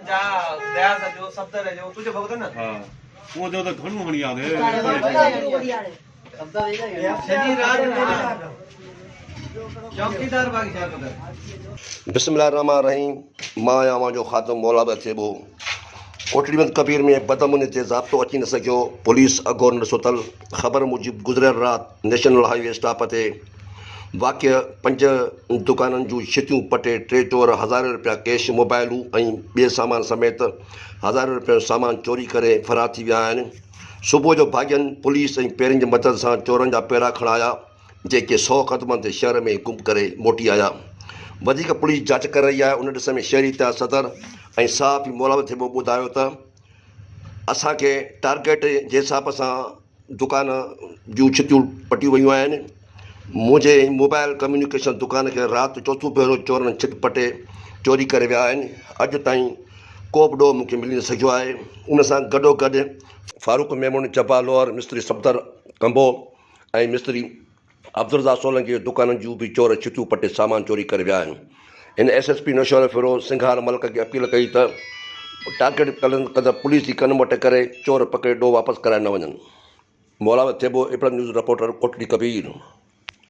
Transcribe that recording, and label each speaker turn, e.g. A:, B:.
A: جا رياض جو صفدر جو تنهنجو ڀڳت نه.
B: ها اهو چيو ته گهڻو هڻي آ
A: سڄي رات چوڪيدار باقي ڇا ڪندو.
C: بسم الله الرحمٰن الرحيم مان آهيان اوهان جو خادم مولا بخش ٿيٻو. ڪوٽڙي بند ڪبير ۾ بدامني تي ضابطو اچي نه سگهيو، پوليس اگهور نه ستل، خبر موجب گذريل رات نيشنل هاء وي اسٽاپ تي واقع پنج دڪانن جون ڇتيون پٽي ٽي چور هزارين رپيا ڪيش، موبائلون ۽ ٻئي سامان سميت هزارين رپين جو سامان چوري ڪري فرار ٿي ويا آهن. صبح جو ڀاڳين پوليس ۽ پيرن جي مدد سان چورن جا پيرا کڻايا جيڪي سئو قدمن تي شهر ۾ گم ڪري موٽي آيا. وڌيڪ پوليس جاچ ڪري رهي آهي. ان ڏس ۾ شهري اتحاد صدر ۽ صحافي مولاوي ٿيٻو ٻڌايو ته اسان کي ٽارگيٽ جي حساب سان دڪان جون ڇتيون پٽيون ويون آهن. منهنجي موبائل ڪميونيڪيشن دڪان کي رات چوٿون ڀيرو چورن ڇت پٽي چوري ڪري ويا آهن. اڄ تائين ڪو به ڏوهه مون کي ملي نه سگهيو آهي. ان سان گڏوگڏ فاروق ميمڻ، جبا لوهر، مستري صفدر ڪمبو ۽ مستري عبدالرزاق سولنگي جي دڪانن جون به چور ڇتيون پٽي سامان چوري ڪري ويا آهن. هن S S P Naushahro Feroze Singhar Malik کي اپيل ڪئي ته ٽارگيٽ ڪندڙ پوليس جي ڪن مٽ ڪري چور پڪڙي ڏوهه واپس ڪرايا نه وڃن. Maulvi Thebo, Apple News reporter, Kotri ڪبير.